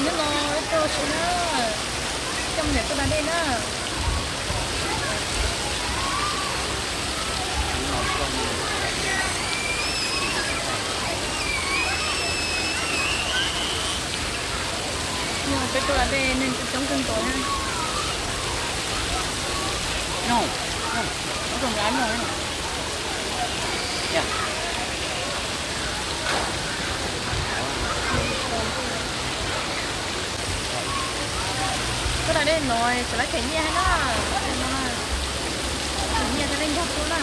Nyob no ib tug si na, coj me nyuam tuaj da dej na. Peb tuaj da dej neeg coob coob kawg nkaus na. Tuaj da dej no tseem lab khaws nyiaj thiab na, khaws nyiaj thiab dej nrog tuaj na.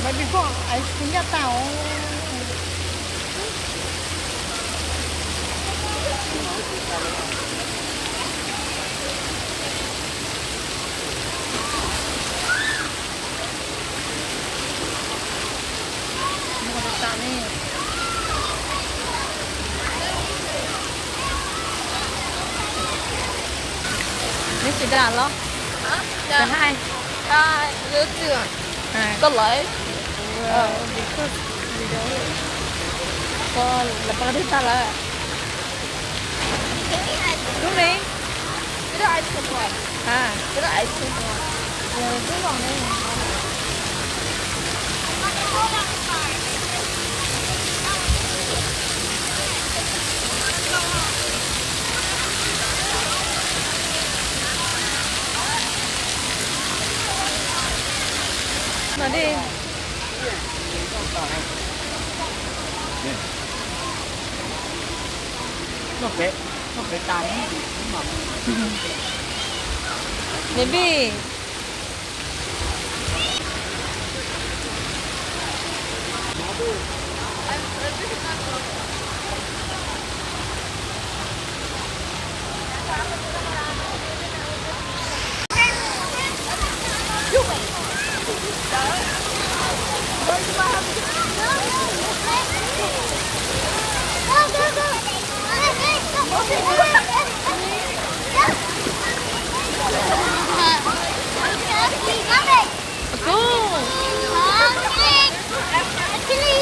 Maiv Big Boss ice cream ncaj tag os. Neb tsis dag los? Hais, koj lawv, koj lawv pab twg tag lawm? Lub ne? Lub no ne. Mas dej. Baby.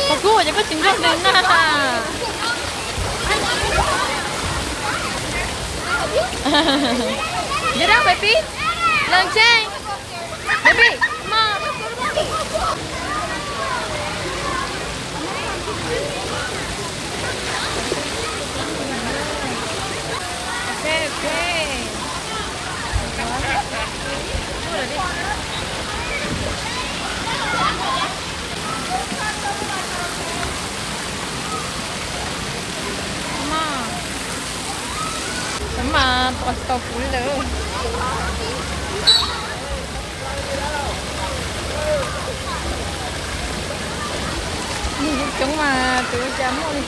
Kub, kub, ces koj tsis nrog nws na. Dab baby, lees tseeb, baby, mom. Ok, ok. Mas tos tsis tau kuv li lawm. Coob mas tus ua cas muaj li.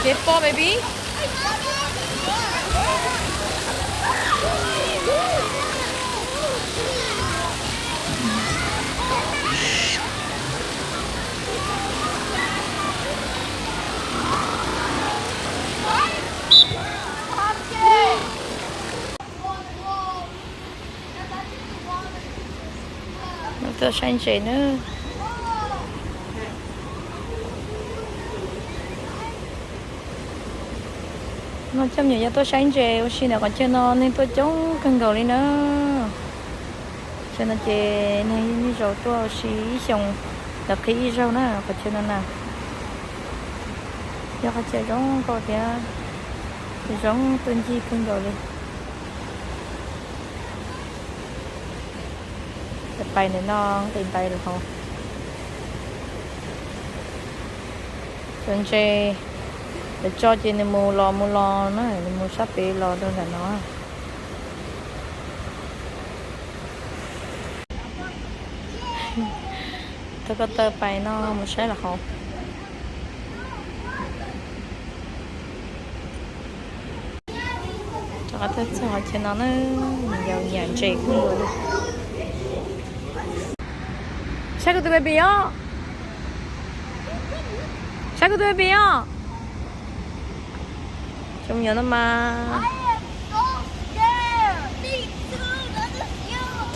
Kev pob baby. Tuaj saib ntses nawb. No coj me nyuam yaus tuaj saib ntses ua si ntawm qhov chaw no neeg tuaj coob kawg nkaus li na. Chaw no ces neeg yeej zaum tuaj ua si ib xyoos ntawd qhib ib zaug na qhov chaw no na. Yog qhov chaw zoo nkauj thiab zoo tuaj ncig kawg nkaus li. Pais ntawm no nqis ntais los. Cov ntses lawv tso ces nws mus los mus los na, nws mus sab pem los rau ntawm no. Ko taw pais no mus saib los hauv. Rov qab tuaj txog qhov chaw no na, yau nyiam ntses kawg nkaus li. Saib kuv tus baby os. Saib kuv tus baby os. Cov me nyuam no mas.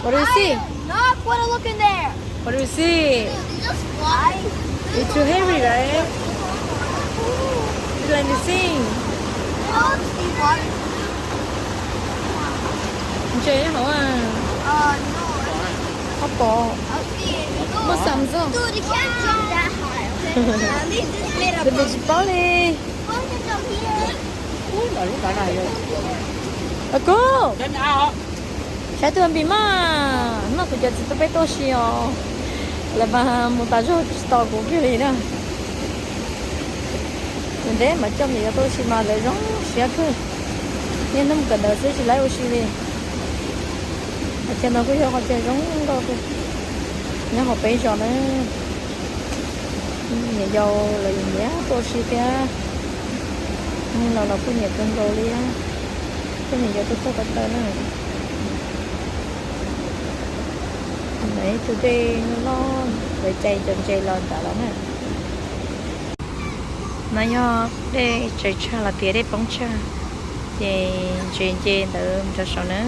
What do you see? What do you see? It's too heavy, right? It's like the same. Ntses hauv a. Qhov pom. Muaj xam zoo. Tus pis tsis paub li. Kub, saib tus npis mas, hnub no kuv cov txiv tub peb tuaj ua si os. Lawv mas mus tas zog tsis tos kuv kiag li na. Ntev ntev mas coj me nyuam yaus tuaj ua si mas lawv zoo siab kawg. Niaj hnub mus kawm ntawv xwb tsis laib ua si li. Qhov chaw no kuj yog qhov chaw zoo nkauj kawg nyob hauv peb zos na. Niam yau los yeej nyiam tuaj ua si thiab. Neeg laus los kuj nyiam kawg nkaus li. Coj niam yau tuaj txog ko taw na. Ib tug dej loj loj, lawv cais cov ntses los nram los na. No yog dej tsaus tshaj los tias dej poob tshaj, ces ntses nce ntawd rau saum na.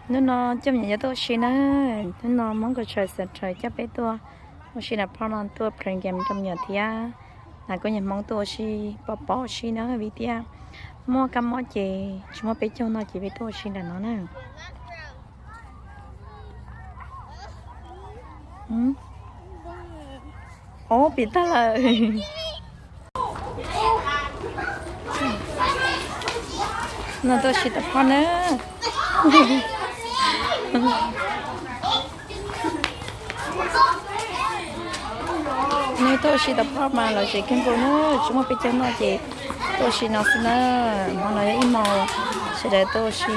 Hnub no coj me nyuam yaus tuaj ua si na. Hnub no Hmoob Cultural Centre coj peb tuaj ua si nram park no, tuaj play game rau me nyuam thiab. Kuv nyuam Hmoob tuaj ua si, pom pom ua si na, vim tias muaj kab mob ces tsis muaj peb caug no ces peb tuaj ua si nram no na. Ob, piam tag lawm. No tuaj ua si tom phaj na. Nws tuaj ua si tom phaj mas lom zem kawg nkaus na, tsis muaj peb caug noj ces tuaj ua si no xwb na. Hmo no yog ib hmo sawv daws tuaj ua si.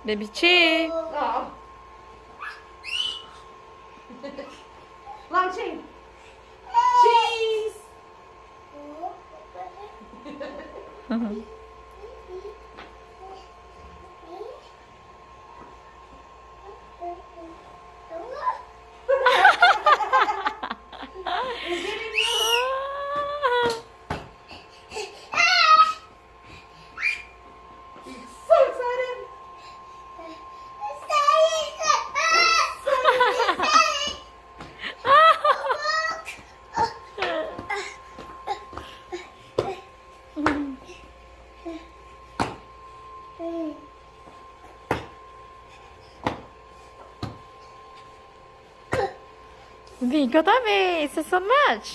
Baby cheese. Vim koj tab vim so so much.